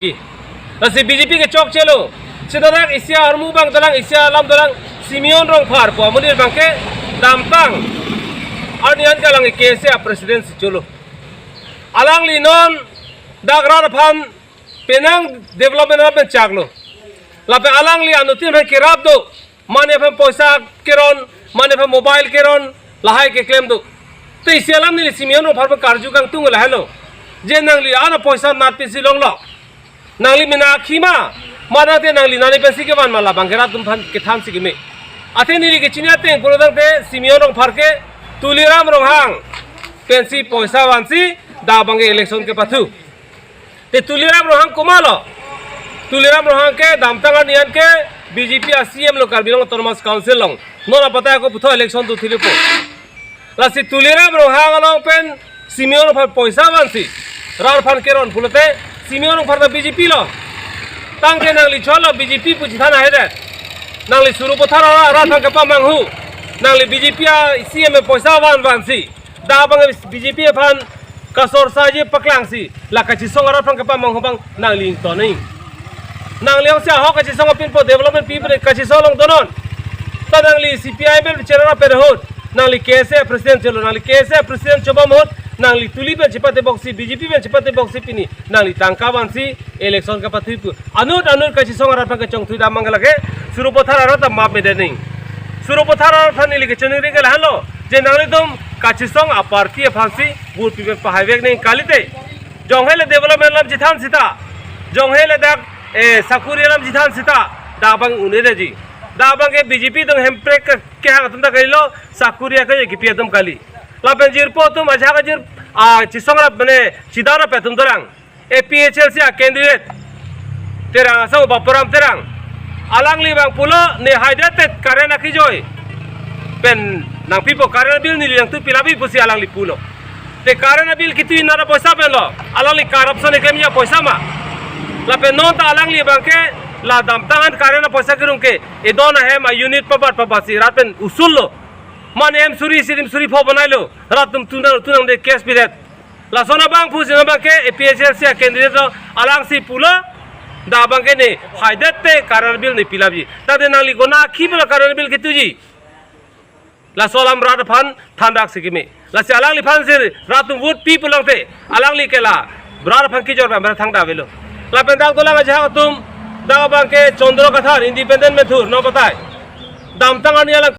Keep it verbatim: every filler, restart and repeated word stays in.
Lasi B J P ke chokchelo. Sita dak isi ahormu abang dolang, isi alam dolang, Simeon Rongphar pu amonit abangke damtang arni an ke alang ke K S A president si cholo. Alangli non dak rat aphan penang development rat pen chaklo. Lapen alangli anuttin aphan kerap do. Mane aphan poisa keron, mane aphan mobile keron, lahai keklem do. Te isi alam neli Simeon Rongphar aphan karju kangtung lahelo. Je nangli ana poisa nat pensi longlo. Nangli mena akhi ma, mane te nangli nani pensi kevan ma, labang ke rat atum aphan kethan si keme. Athe neli kechini ateng pulo tangte Simeon Rongphar ke Tuliram Ronghang pensi poisa vansi dak abangke election kepathu. Te Tuliram Ronghang komatlo? Tuliram Ronghang ke damtang arni an ke B J P a C M lo Karbi Anglong Autonomous Council along. Non apatai ako puthot election do thilipo. Lasi Tuliram Ronghang along pen Simeon Rongphar poisa vansi rat aphan keron pulote Simeon Rongphar ta B J P lo. Tangte nangli cholo B J P pu chethan ahedet. Nangli Sarupathar arat aphan kepamanghu. Nangli B J P a C M poisa van vansi dak abang B J P aphan kasor saji paklangsi la kachisong arat aphan kepamanghu abang nangli ingtoning. Nangli ongsi ahok kachisong apin po development pi pen kachisong along donon. Ta nangli C P I M pen bichara pen ahut nangli K S A president cholo, nangli K S A president chobom ahut nangli tuli pen chepate boksi, B J P pen chepate boksi pini nangli tangka vansi election kepathu pu. Anut anut kachisong arat aphan kechongthui dam abang lake Sarupathar arat ta map medening. Sarupathar arat aphan neli kechoningri ke lahenlo. Je nanglitum kachisong aparty aphansi vote pipe pahai vek ning kalite. Jonghe le development alam chethan sita. Jonghe le dak eh sakuri alam chethan sita. Dak abang un-eji. Dak abangke B J P atum hemprek ke, kehang atum ta kalilo, sakuri ake kipi atum kali. Lapen jirpo atum ajak ajir a chisong rap mane chidar rap atum dorang. A P H L C a candidate Terang asong Bapuram Terang. Alangli abang pulo ne haidet te current akijoi pen nangpipo, current bill neli nangtum pilapi pusi alangli pulo. Te current bill kitu inara poisa penlo. Alangli corruption eklem ya poisa ma. Lapen non ta alangli abangke la damtang an current poisa kirung ke edon ahem a unit pabat pabat si rat pen usul lo. Mane hem suri isi dim suri pho bonailo. Rat atum tunang tunang de case pidet. Lason abang pusi non abangke A P H L C a candidate lo alangsi pulo. Dak abangke ne haidet te current bill ne pilapi. Tangte nangli konat akhi pulo current bill kituji. Laso alam rat aphan thandak si keme. Lasi alangliphan si rat atum vote pi pulang te alangli ke la rat aphan kijor pen thangta avelo. Lapen dak dolang ajahak atum dak abangke Chandra Kathar independent menthur non apatai. Damtang arni alang